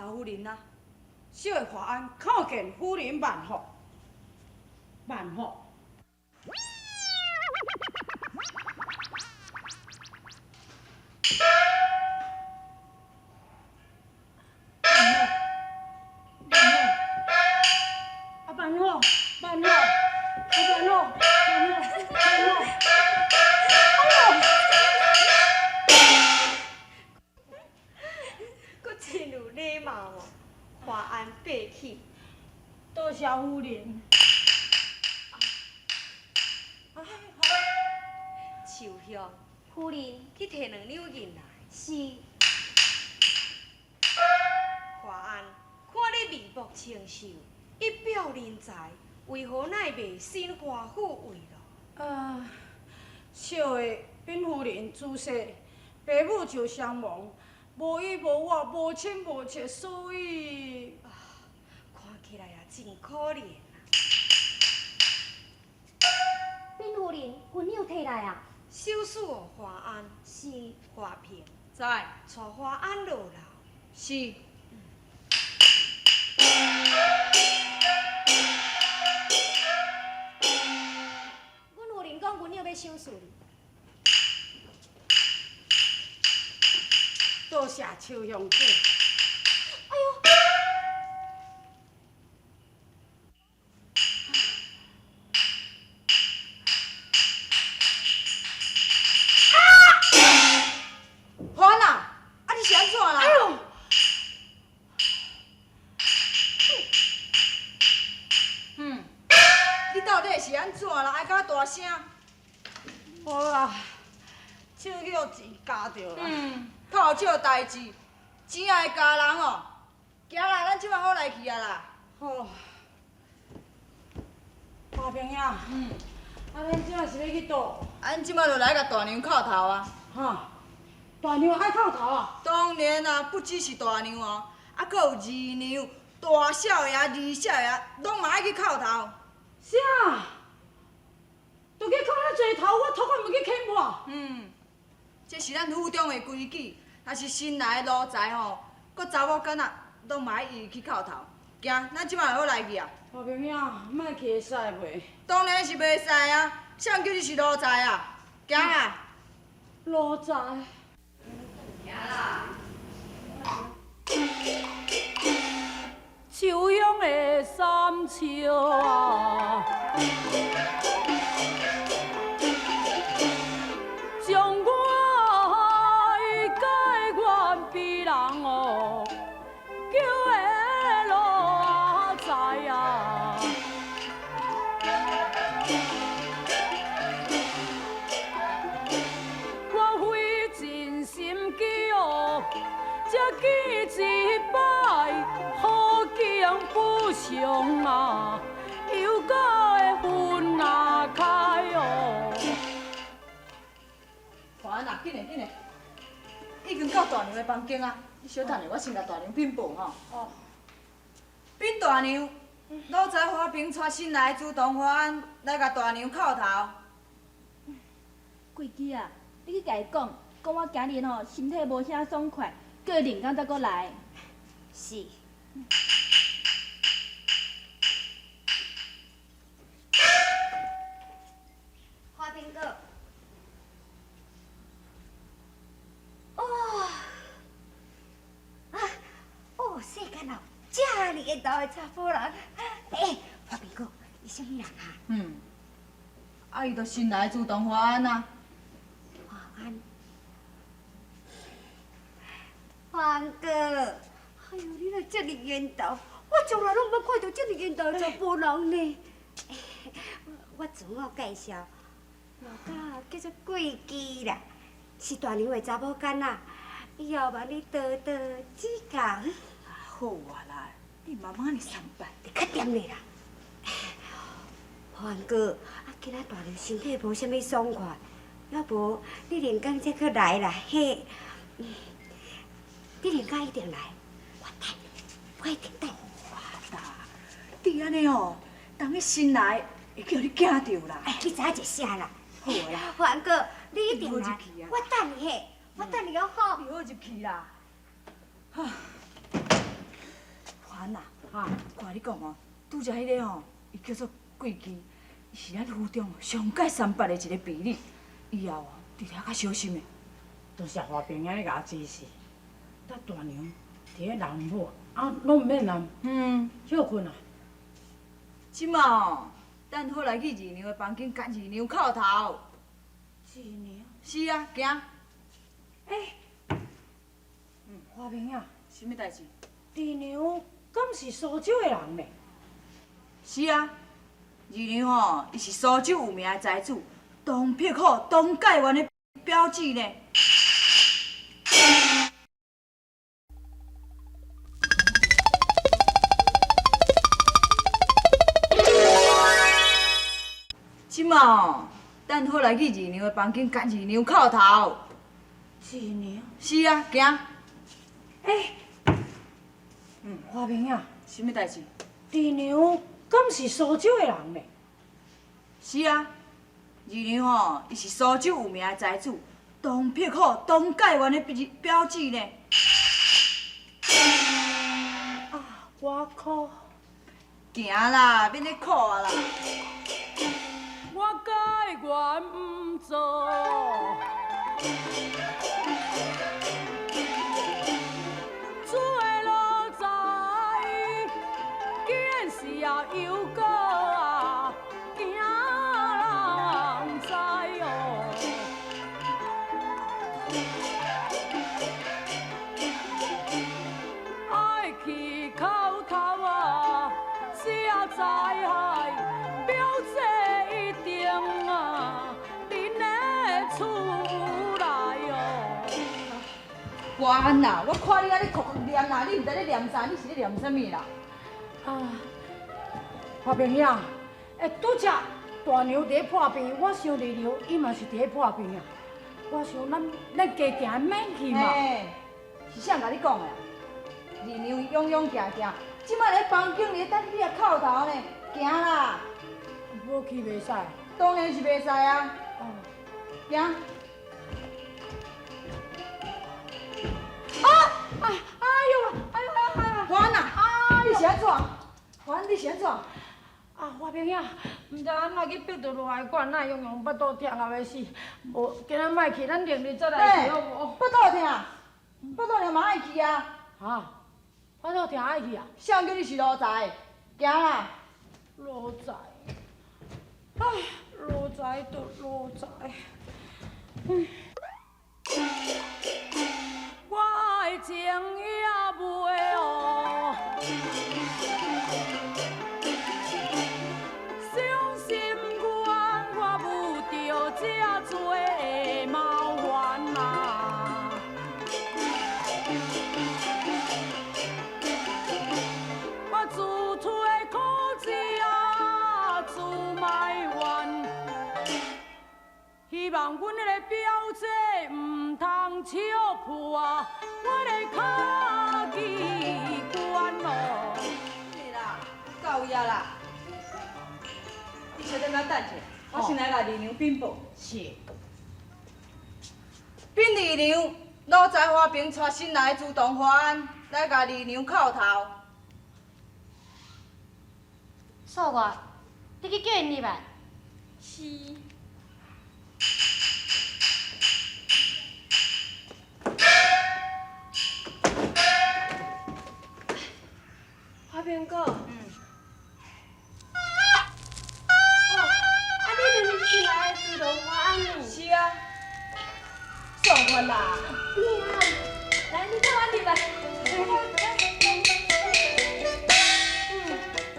頭夫人啊。小的華安叩見夫人萬福，萬福。阿萬福，萬福，阿萬福，萬福，萬福。閣真有禮貌哦，華安爬起。多謝夫人。秋香，夫人，去提兩兩銀來。是。華安，看你面目清秀，一表人才，為何乃袂身華府為樂？啊，小的稟夫人自細爸母就雙亡，無依無倚，無親無戚，所以啊，看起來也真可憐啊。稟夫人，銀兩提來啊。手續予華安。是。華平。在。帶華安落樓。是。阮夫人講，銀兩欲賞賜你。多謝秋香姐。哎喲！啊！華安啊，啊你是按怎啦？哎喲！你到底是按怎啦？愛甲大聲。無啦，手予錢夾著啦。透笑代誌，錢也會咬人哦。行啦，咱這擺好來去啊啦。好。華平兄。啊，咱這擺是欲去佗？啊，阮這擺就來共大娘叩頭啊。哈？大娘愛叩頭啊？當然啊，不只是大娘哦，啊，閣有二娘、大少爺、二少爺，攏嘛愛去叩頭。啥？都去叩遐濟頭，我頭殼毋去牽破。這是咱府中的規矩，若是新來的奴才吼，閣查某囡仔，攏嘛愛一一去叩頭。行，咱這擺就好來去啊。華平兄，莫去會使袂？當然是袂使啊！誰叫你是奴才啊？行啊！奴才。行啦。秋香的三笑啊，將我愛解願比人哦，叫的奴才啊。我費盡心機哦，才見一擺，好景不長啊，又閣會分啊開哦。華安啊，緊來緊來，已經到大娘的房間啊，你小等下，我先共大娘稟報吼。哦。稟大娘，奴才華平帶新來的書童華安來共大娘叩頭。桂枝啊，你去共伊講，講我今日吼身體無啥爽快，叫伊另工再閣來。是。華平哥。哦，啊，哦，世間有遮爾緣投的查埔人。欸，華平哥，伊啥物人啊？啊，伊就新來的書童華安啊。華安，華安哥，哎喲，你若遮爾緣投，我從來攏毋捌看著遮爾緣投的查埔人呢。我自我介紹，我叫做桂枝啦，是大娘的查某囡仔，以後望你多多指教。好啊啦，你慢慢哩散辦。你較恬咧啦。華安哥，啊，今仔大娘身體無啥物爽快，猶無你另工再閣來啦，嘿。你另工一定來，我等你，我一定等。哇啦，你按呢哦，當彼新來會叫你驚著啦。哎，你知影一聲啦。好啦。華安哥，你一定來，你好入去啊。我等你嘿，我等你哦，好。你好入去啦。哈。华安啊，哈，我共你讲哦，拄才彼个吼，伊叫做桂枝，伊是咱府中上盖三八的一个婢女，以后哦，伫遐较小心的。多谢华平仔你共我指示，搭大娘伫咧人府，啊，拢毋免人歇睏啊。这马哦，等好来去二娘的房间，共二娘叩头。二娘？是啊，行。欸，华平啊，啥物代志？二娘敢是苏州的人呢？是啊，二娘吼，伊是苏州有名的才子，唐伯虎、唐介元的表姊呢。这马哦，等好来去二娘的房间，共二娘叩头。二娘？是啊，行。欸，华平啊，啥物代志？二娘敢是苏州的人呢？是啊，二娘吼，伊是苏州有名的才子，唐伯虎、唐介元的表姊呢。啊，我靠！行啦，免咧苦啊啦。我甘愿毋做，做奴才，见是啊又阁啊惊人知哦。爱去叩头啊，才知表姐一定啊伫咧厝内哦。华安啦，我看你按呢哭哭念啦，你毋知咧念啥？你是咧念啥物啦？啊，华平兄，欸，拄才大娘伫咧破病，我想二娘伊嘛是伫咧破病啊。我想咱咱加行免去嘛。嘿，是啥共你讲的啊？二娘伊勇勇行行，这摆咧房间里等你来叩头呢，行啦。无去袂使。当然是袂使啊。哦。行。啊！哎哎呦！哎呦哎呦！华安啊！你是按怎？华安，你是按怎？啊，华平兄，毋知按怎去逼著落来管，哪会用用腹肚疼啊欲死。无，今仔莫去，咱明日再来去好无？腹肚疼，腹肚疼嘛爱去啊。哈？腹肚疼爱去啊？谁叫你是奴才？行啦。奴才。唉，奴才就奴才。嗯。我爱情也袂哦，伤心愿我遇著这多的麻烦啊！我自推苦子啊，自埋怨，希望阮彼个表姐毋通笑破我的跤机关哦。对啦，到位啊啦！你小点仔等者，我先来共二娘禀报。是。禀二娘，奴才华平带新来的朱同华安来共二娘叩头。素月，你去叫𪜶入来。是。华平哥。哦，啊，你就是新来的朱同华安呢？是啊。素月啦。来，你跟我入来。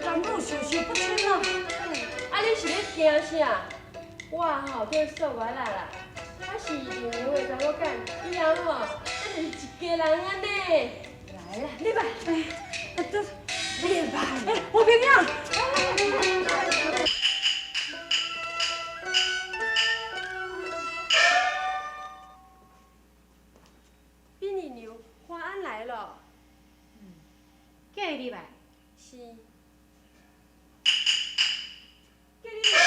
男女授受不亲啊。啊，你是咧惊啥？我吼叫素月仔啦，我是二娘的查某囝，以后吼，咱就是一家人按呢。来啦，入来。哎，这，入来。哎，华平兄。禀二娘，华安来了。叫伊入来。是。叫你入来。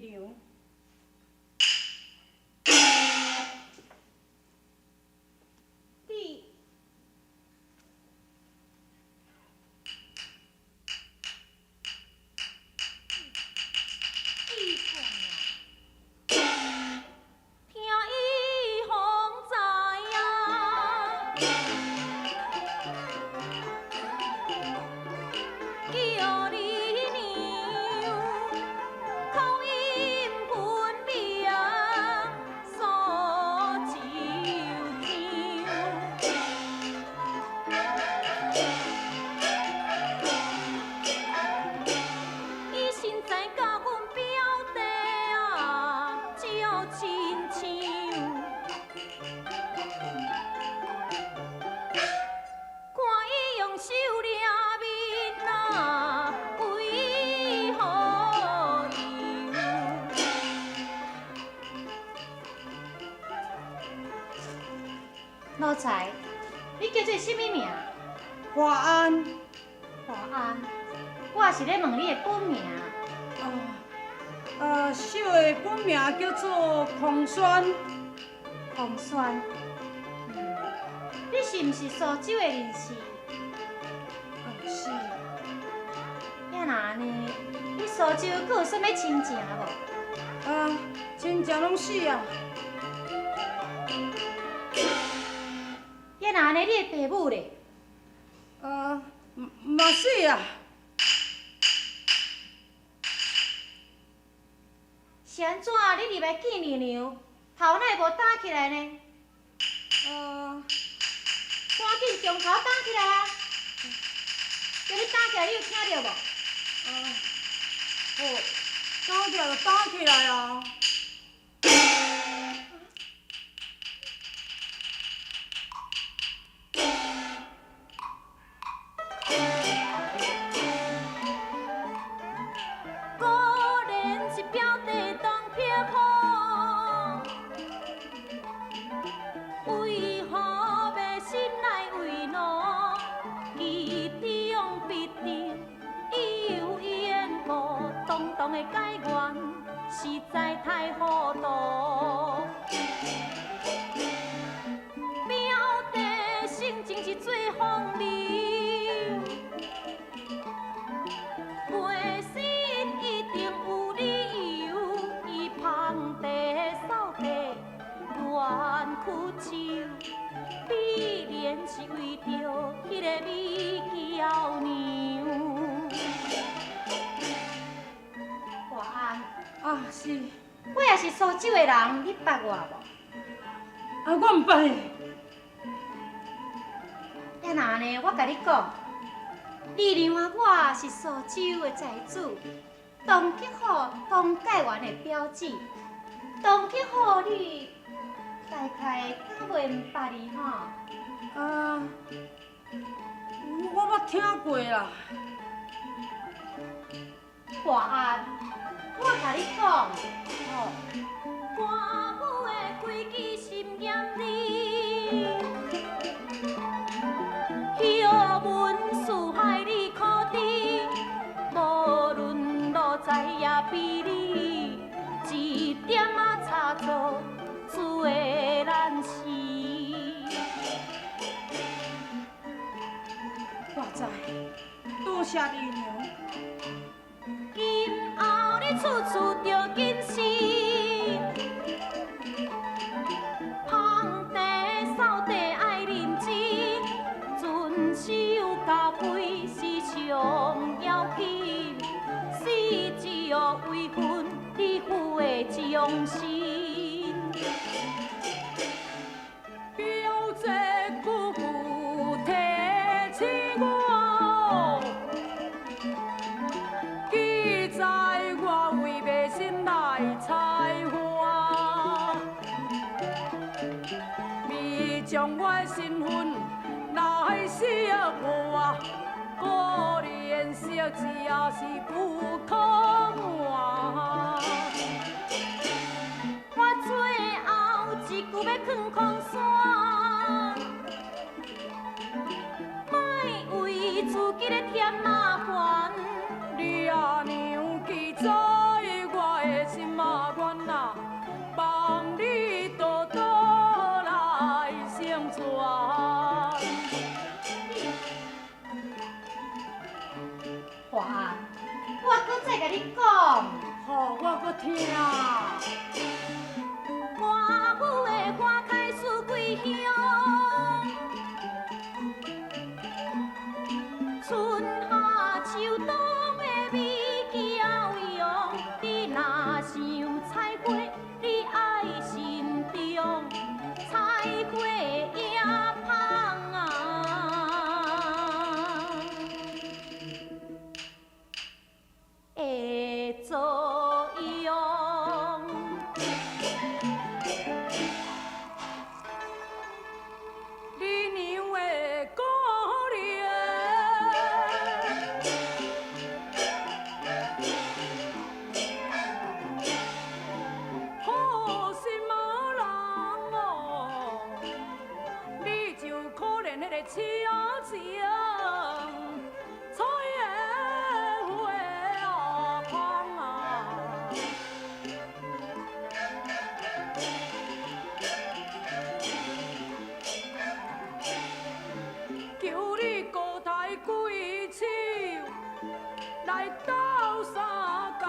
娘。你。听伊方知啊，叫你娘，口音分明，苏州腔。伊身材佮阮表弟啊，少亲像。看伊用手掠面啊，为何由？奴才，你叫做啥物名？华安。华安，我是咧问你的本名。啊，小的本名叫做孔宣。孔宣，你是毋是苏州的人士？是。啊，若按呢，你苏州阁有啥物亲情无？啊，亲情拢死啊。啊，若按呢，你的爸母咧？啊，嘛死啊。是按怎？你入来见二娘，头哪会无担起来呢？赶紧将头担起来啊！叫你担起来，你有听著无？好，担起来就担起来啊！果然是表弟当撇风，为何迷信来为奴？其中必定有缘故，堂堂的解元实在太糊涂。表弟性情是最风流。袂信一定有理由，伊捧茶扫地，愿屈手，必然是为著彼个美娇娘。华安，啊，是。我也是苏州的人，你捌我无？啊，我毋捌。啊，若按呢，我共你讲，二娘啊，我是苏州的才子，唐吉虎、唐介元的表姊。唐吉虎，你大概敢袂毋捌伊吼？啊，我捌听过啦。华安，我共你讲，吼，寡妇的规矩心严厉，休文四海你可知？无论奴才也比你一点仔差错，自会难死。我知，多谢二娘。今后你处处著谨慎，捧茶扫地爱认真，遵守家规是上要紧，是只有位分你负的忠心。表姐句句提醒我，记载我为迷信来采花，伊将我的身份来识破，果然识字也是不可换。我最后一句欲劝空山，莫为自己咧添麻烦。你阿娘记在我的心内，华安，我閣再共你讲。好，我阁听。花雨的花开四归乡，春夏秋冬的美娇容。你若想采花，你爱慎重，采花也芳啊，会作用。你娘的可怜，好心仔人哦，你就可怜彼个痴情采的花啊芳啊。求你高抬贵手来斗相共。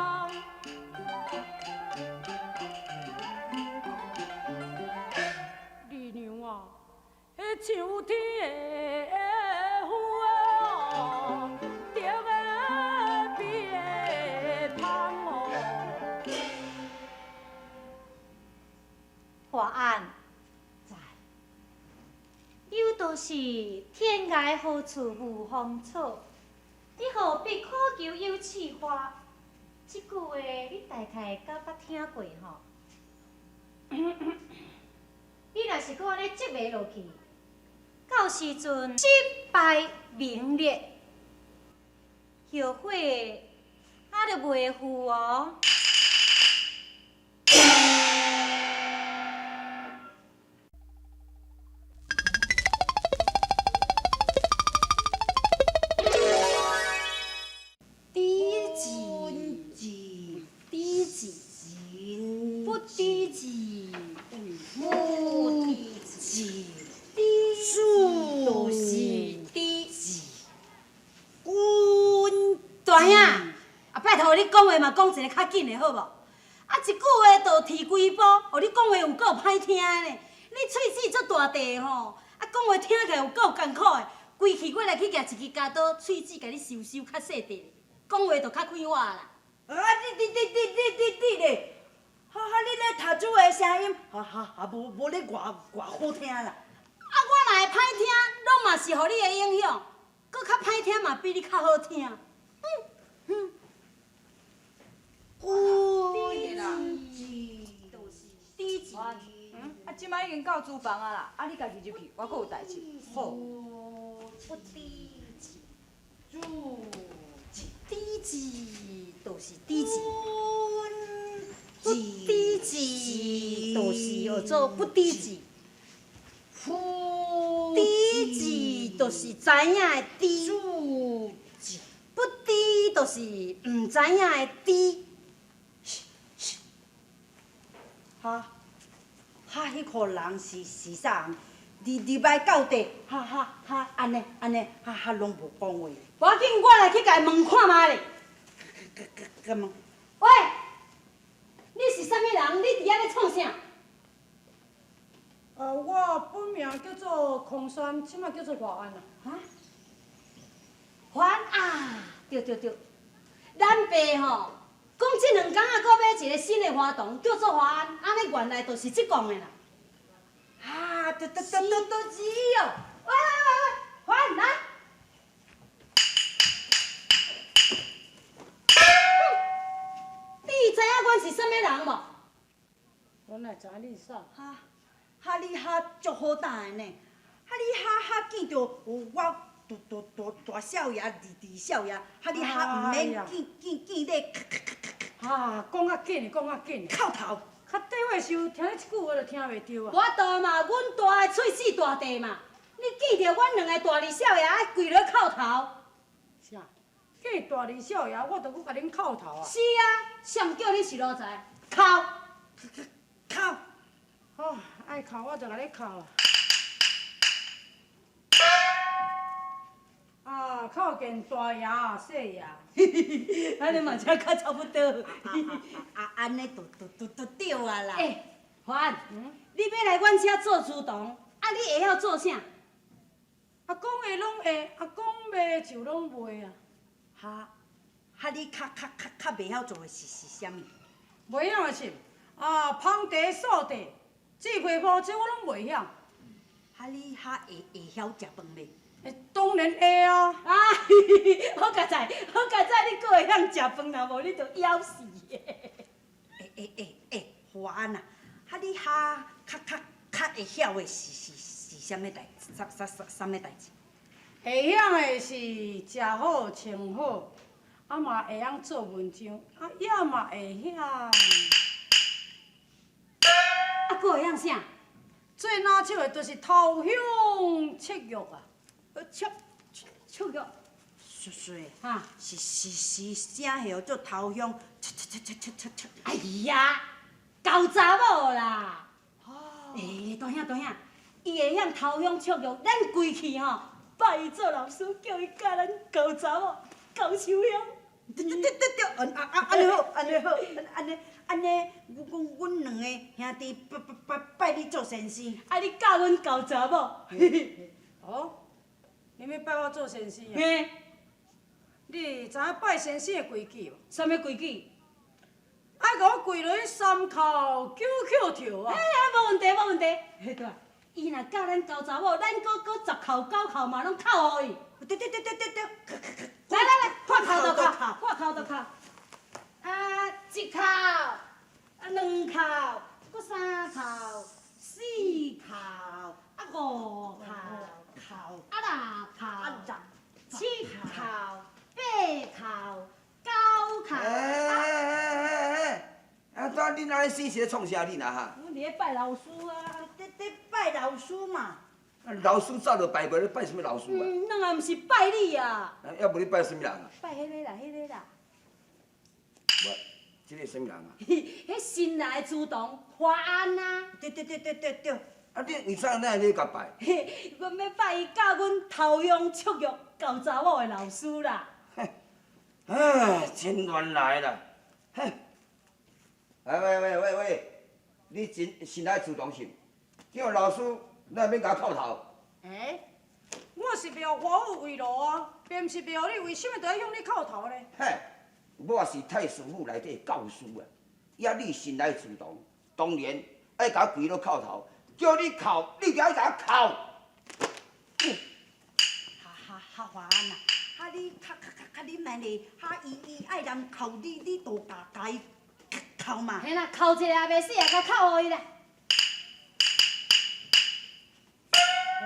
你娘啊，彼秋天的花哦，竹的变芳哦。华安，在，有道是天涯何处无芳草，你何必苦求有刺花？这句话你大概敢捌听过吼？你若是阁按呢执迷落去，到时阵身败名裂，后悔啊就袂赴哦。知字，知字，不知字，不知字，知就是知字。阮大兄，啊拜托你讲话嘛，讲一个较紧的好无？啊，一句话就提几步，予你讲话有够歹听的呢。你喙齿足大块吼，啊讲话听起来有够艰苦的。规气我来去举一支铰刀，喙齿共你修修较细块，讲话就较快活啦。啊！你咧，哈哈！你咧读书的声音，哈哈，也无咧偌偌好听啦。啊，我若会歹听，拢嘛是予你的影响，阁较歹听嘛比你较好听。啊，这摆已经到厨房啊啦，啊，你家己入去，我阁有代志。好。不知字，知字就是知字，不知字就是学做不知字，知字就是知影的知，不知就是毋知影的知。哈，哈，彼个人是啥人？入来到底，哈哈哈，按呢按呢，哈哈拢无讲话。无要紧，我来去共伊问看觅咧。敢问？喂，你是啥物人？你伫遐咧创啥？我本名叫做空山，这摆叫做华安啊。哈？华安啊，对对对，咱爸吼讲这两工啊，阁买一个新的花童，叫做华安，按呢原来就是这讲的啦。啊，对对对对对，是哦。喂喂喂喂，华安来。你知影阮是啥物人无？我哪会知影你是啥？哈，哈你哈足好胆的呢，哈你哈哈见著有我大大大大少爷、二二少爷，哈你哈毋免见见你，啊，讲较紧，讲较紧。叩头。较短话时，听你一句话就听袂著啊。无法度嘛，阮大的喙齿大块嘛，你见著阮两个大二少爷爱跪落叩头。啥？见大二少爷，我就阁共恁叩头啊？是啊，谁叫你是奴才？叩。叩。好，爱叩我就共你叩。啊，叩見大爺細爺。按呢嘛才較差不多。啊，按呢就就就就對啊啦。欸，華安，你欲來阮遮做書童，啊，你會曉做啥？啊，講會攏會，啊，講袂就攏袂啊。哈，哈，你較較較較袂曉做的是是啥物？袂曉的是，啊，捧茶掃地、煮被鋪，這我攏袂曉。哈，你較會會曉食飯袂？欸，當然會啊！啊，好佳哉，好佳哉，你閣會曉食飯，若無你就枵死。欸欸欸欸，華安啊，哈你較較較較會曉的是是是啥物代？啥啥啥啥物代誌？會曉的是食好穿好，啊嘛會曉做文章，啊也嘛會曉。啊，閣會曉啥？最拿手的就是偷香切玉啊！切切玉，雪雪，哈，是是是啥叫做偷香？切切切切切切切！哎呀，猴查某啦！哦，欸，大兄大兄，伊會曉偷香切玉，咱規氣吼，拜伊做老師，叫伊教咱猴查某猴秋香。對對對對對，按按按呢好，按呢好，按呢按呢，阮阮阮兩個兄弟拜拜拜拜你做先生。啊，你教阮猴查某。哦，你欲拜我做先生啊？嘿。你知影拜先生的規矩無？啥物規矩？愛共我跪落去三叩九叩頭啊！哎呀，無問題，無問題。嘿對，伊若教咱猴查某，咱閣閣十叩九叩嘛攏叩予伊。對對對對對對。來來來，看叩就叩，看叩就叩。啊，一叩，啊兩叩，閣三叩，四叩，啊五叩，叩，啊六叩，七叩，八叩，九叩。哎哎哎哎！啊，拄恁按呢死是咧創啥恁啊哈？阮佇咧拜老師啊。佇佇拜老師嘛。老師早就拜過，你拜啥物老師啊？嗯，咱也毋是拜你啊。啊，無你拜啥物人啊？拜彼個啦，彼個啦。無，這個啥物人啊？彼新來的書童華安啊。對對對對對對。啊，你為啥咱會咧共拜？阮欲拜伊教阮偷香切玉猴查某的老師啦。唉，真亂來啦！哼。喂喂喂喂喂，你真新來書童是？叫老師，咱免共叩頭。欸，我是袂予華府為奴啊，並毋是袂予你，為啥物都愛向你叩頭呢？嘿，我是太師府內底教師啊，抑你新來書童，當然愛共跪落叩頭，叫你叩，你就愛共叩。哈哈哈，華安啊，哈你較較較較你莫咧，哈伊伊愛人叩你，你都共共伊叩嘛。嘿啦，叩一下也袂死啊，共叩予伊啦。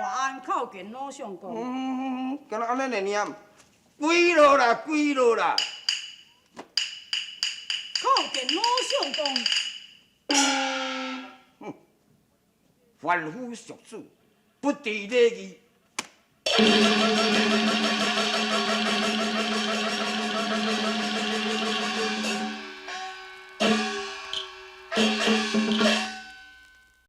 華安叩見老相公。嗯，敢若按呢爾爾，跪落啦，跪落啦。叩見老相公。哼，凡夫俗子，不知禮儀。